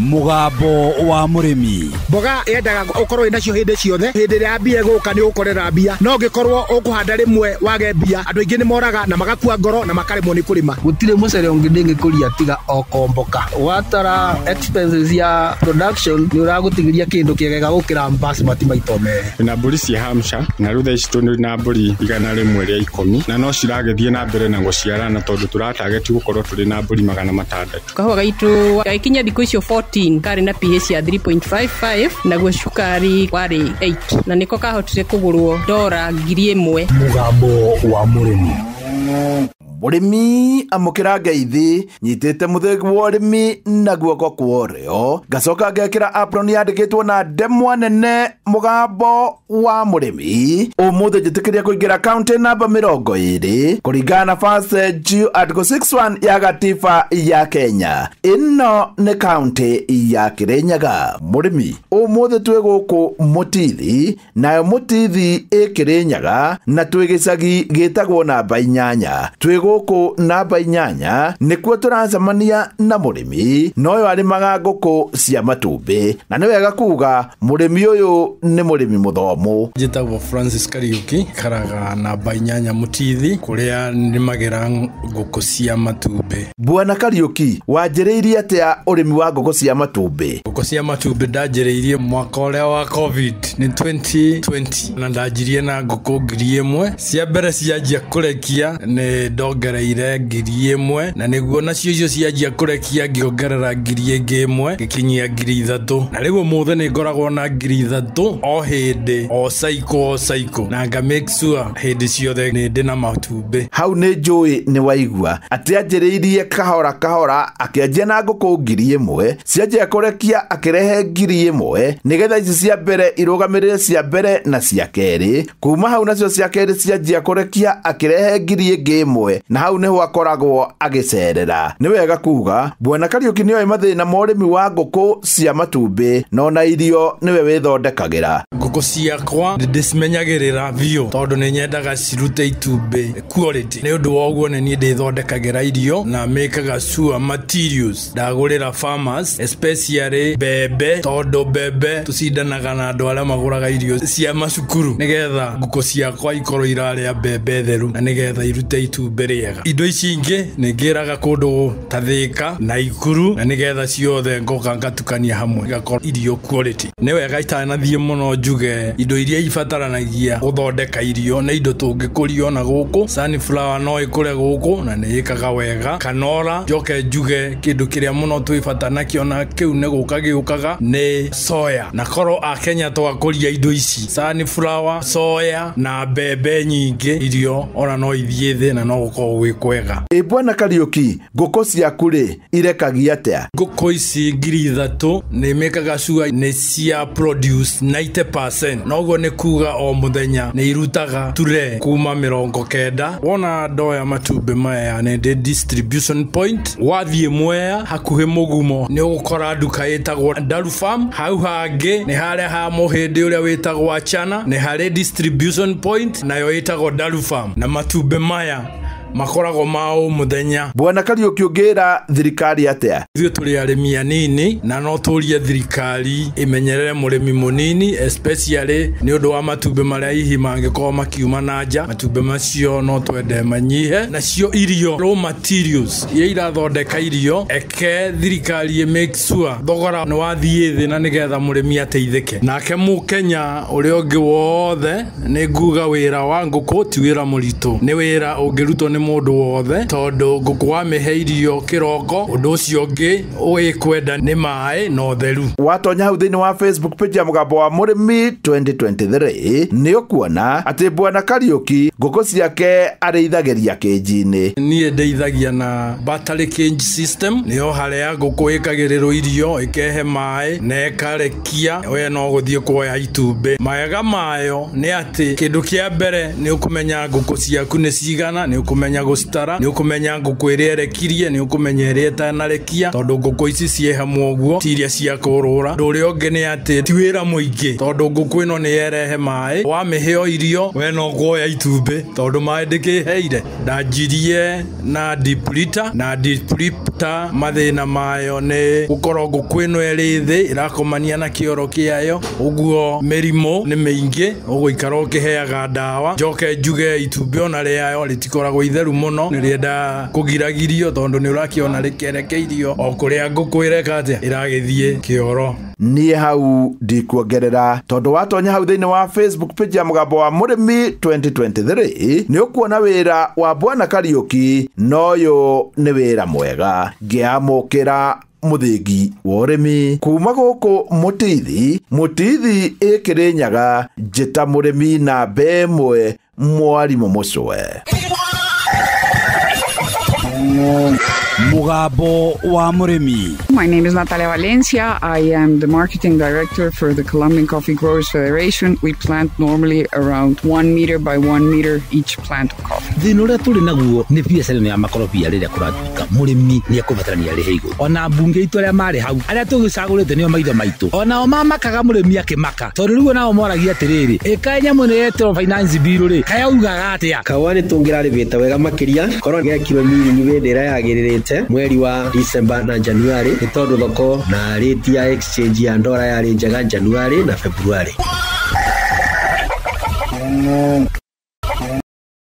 Mũgambo wa mũrĩmi. Mboga yendaga ũkorwo ĩnacio hĩndĩ ciothe, hĩndĩ ĩrĩa mbia ĩgũka nĩ ũgũkorera mbia, no ũngĩkorwo ũkũhanda rĩmwe wage mbia, andũ aingĩ nĩ moraga na magakua ngoro na makaremwo nĩ kũrĩma. Gũtirĩ mũcere ũngĩ ndĩngĩkũria tiga o komboka. Watara expenses ya production nĩ ũragũtigĩria kĩndũ kĩega gũkĩra basmati maita merĩ. Na mbũri cia Hampshire na rĩu thaa ici tũrĩ na mbũri 110 na no ciragĩthiĩ na mbere na gũciarana tondũ tũratageti gũkorwo tũrĩ na mbũri 600. Kahũa gaitũ gagĩkinya thikũ icio 14 karĩ na pH ya 3.55 naguo cukari warĩ 8 na nĩko kahotire kũgũrwo dora 1000. Mũgambo wa mũrĩmi. Mũrĩmi amũkĩra ngeithi nyitĩte mũthĩgi wa ũrĩmi na guoko kwa ũrĩo, ngacoka ngekĩra apron yandĩkĩtwo na ndemwa nene mũgambo wa mũrĩmi. Ũmũthĩ njĩtĩkĩria kũingĩra kaunti namba 20 kũringana na First Jew Article 61 ya gatiba ya Kenya. Ĩno nĩ kaunti ya Kirinyaga. Mũrĩmi, ũmũthĩ twĩ gũkũ Mũtithi, nayo Mũtithi ĩ Kirinyaga na twĩ gĩcagi gĩtagwo namba 8. Twĩ gũkũ namba 8 nĩkuo tũracemania na mũrĩmi na ũyũ arĩmaga ngũkũ cia matumbĩ, na nĩ wega kuga mũrĩmi ũyũ nĩ mũrĩmi mũthomu. Njĩtagwo Francis Kariuki, ikaraga namba 8 Mũtithi kũrĩa nĩmagĩra ngũkũ cia matumbĩ. Bwana Kariuki, wanjĩrĩirie atĩa ũrĩmi wa ngũkũ cia matumbĩ? Ngũkũ cia matumbĩ ndanjĩrĩirie mwaka ũrĩa wa COVID nĩ 2020 na ndanjirie na ngũkũ 1000. Cia mbere cianjia kũrekia nĩ ndongereire 1000 na nĩguo nacio icio cianjia kũrekia ngĩongerera 1000 ngĩkinyia 3000, na rĩu ũmũthĩ nĩ ngoragwo na 3000 o hĩndĩ o cycle o cycle, na nga make sure hĩndĩ ciothe nĩ ndĩ na matumbĩ. Hau nĩ njũĩ nĩ waigua atĩ anjĩrĩirie kahora kahora, akĩanjia na ngũkũ 1000, cianjia kũrekia akĩrehe 1000 nĩgetha ici cia mbere irũgamĩrĩre cia mbere na cia kerĩ. Kuma hau nacio cia kerĩ cianjia kũrekia akĩrehe 1000, na hau nĩho akoragwo agĩcerera. Nĩ wega kuga Bwana Kariuki nĩoĩ mathĩna ma ũrĩmi wa ngũkũ cia matumbĩ, no na irio nĩwe wĩthondekagĩra. Ngũkũ ciakwa ndĩcimenyagĩrĩra biũ tondũ nĩ nyendaga cirute itumbĩ quality. Nĩ ũndũ wa ũguo nĩ niĩ ndĩthondekagĩra irio na mĩkaga sure materials ndagũrĩra farmers, especially mbembe, tondũ mbembe tũcindanaga na andũ arĩa magũraga irio cia macukuru, nĩgetha ngũkũ ciakwa ikorwo irarĩa mbembe theru na nĩgetha irute itumbĩ rĩega. Indo ici ingĩ nĩ ngĩraga kũndũ ta Thĩka na Ikuru, na nĩgetha ciothe ngoka ngatukania hamwe igakorwo irio quality. Nĩ wega itanathiĩ mũno njuge indo iria ibataranagia gũthondeka irio nĩ indo tũngĩkũria ona gũkũ. Sunflower no ĩkũre gũkũ na nĩ ĩkaga wega. Canola, njoke njuge kĩndũ kĩrĩa mũno twĩ nakĩo na kĩu nĩ gũka gĩũkaga nĩ soya, na korwo Akenya twakũria indo ici sunflower, soya na mbembe nyingĩ, irio ona no ithiĩ thĩ na no gũkorwo gwĩ kwega. Ĩ Bwana Kariuki, ngũkũ ciaku rĩ irekagia atĩa? Ngũkũ ici 3000 nĩ mĩkaga sure nĩ cia produce 90%, noguo nĩ kuga o mũthenya nĩ irutaga ture kuma 90. Wona ndoya matumbĩ maya nĩ ndĩ distribution point, wathiĩ Mwea hakuhĩ Mũgumo nĩ ũgũkora nduka ĩtagwo Daru Farm, hau hangĩ nĩ harĩa ha mũhĩndĩ ũrĩa wĩtagwo Achana, nĩ harĩ distribution point nayo ĩtagwo Daru Farm, na matumbĩ maya makoragwo ma o mũthenya. Bwana Kariuki, ũngĩra thirikari atĩa? Ithuĩ tũrĩ arĩmi anini na no tũrie thirikari ĩmenyerere mũrĩmi mũnini, especially nĩ ũndũ wa matumbĩ marĩa hihi mangĩkorwo makiuma na nja. Matumbĩ macio no twende manyihe, nacio irio raw materials iria irathondeka irio, eke thirikari ĩ make sure thogora nĩ wathiĩ thĩ na nĩgetha mũrĩmi ateithĩke. Nake mũkenya ũrĩa ũngĩ wothe nĩ nguga wĩra wa ngũkũ ti wĩra mũritũ, nĩ wĩra ũngĩrutwo nĩ mũndũ wothe, tondũ ngũkũ wamĩhe irio kĩroko, ũndũ ũcio ũngĩ ũgĩkwenda nĩ maĩ na ũtheru. Watonya hau thĩinĩ wa Facebook page ya Mũgambo wa Mũrĩmi 2023 nĩ ũkuona atĩ Bwana Kariuki ngũkũ ciake arĩithagĩria kĩnji-inĩ. Niĩ ndeithagia na battery cage system, nĩyo harĩa ngũkũ ĩkagĩrĩrwo irio, ĩkehe maĩ na ĩkarekia, we no gũthiĩ kuoya itumbĩ. Mawega mayo nĩ atĩ kĩndũ kĩa mbere nĩ ũkũmenya ngũkũ ciaku nĩ cigana, nĩ ũkũmenya ũkũmenya gũcitara, nĩ ũkũmenya ngũkũ ĩrĩa ĩrekirie, nĩ ũkũmenya ĩrĩa ĩtanarekia, tondũ ngũkũ ici ciĩ hamwe ũguo ti iria cia kũrũra. Ũndũ ũrĩa ũngĩ nĩ atĩ ti wĩra mũingĩ, tondũ ngũkũ ĩno nĩ yerehe maĩ, wamĩhe o irio we no kuoya itumbĩ, tondũ maĩ ndĩkĩheire. Ndanjirie na deep litter, na deep litter mathĩna mayo nĩ gũkorwo ngũkũ ĩno ĩrĩ thĩ ĩrakomania na kĩoro kĩayo, ũguo mĩrimũ nĩ mĩingĩ, ũgũikara ũkĩheaga ndawa. Njoke njuge itumbĩ ona rĩayo rĩtikoragwo itheru mũno, nĩ rĩendaga kũgiragirio, tondũ nĩ ũrakĩona rĩkerekeirio o kũrĩa ngũkũ ĩreka atĩa, ĩragĩthiĩ kĩoro. Niĩ hau ndikuongerera, tondũ watonya hau thĩinĩ wa Facebook page ya Mũgambo wa Mũrĩmi 2023 nĩ ũkuona wĩra wa Bwana Kariuki, na ũyũ nĩ wĩra mwega. Ngĩamũkĩra mũthingi wa ũrĩmi kuma gũkũ Mũtithi, Mũtithi ĩkĩrĩ Nyaga, njĩta mũrĩmi namba ĩmwe, mwarimũ Mũcwe. Mũgambo wa Mũrĩmi. My name is Natalia Valencia. I am the marketing director for the Colombian Coffee Growers Federation. We plant normally around 1 meter by 1 meter each plant of coffee. Thĩna ũrĩa tũrĩ naguo nĩ biacara ĩno ya makorobia rĩrĩa kũratuĩka mũrĩmi nĩ ekũbatarania arĩhe igũrũ. Ona mbunge itũ arĩa marĩ hau, arĩa tũgĩcagũrĩte nĩo maitho maitũ, onao mamakaga mũrĩmi akĩmaka, tondũ rĩu onao moragia atĩrĩrĩ, ĩkaĩ nyamũ ĩno yetĩrwo finance bill rĩ, kaĩ augaga atĩa? Kaũa nĩ tũngĩrarĩmĩte wega makĩria korwo gekirwo miringi hĩndĩ ĩrĩa yagĩrĩrĩte mweri wa December na January, nĩ tondũ thoko na rate ya exchange ya ndora yarĩ njega January na February.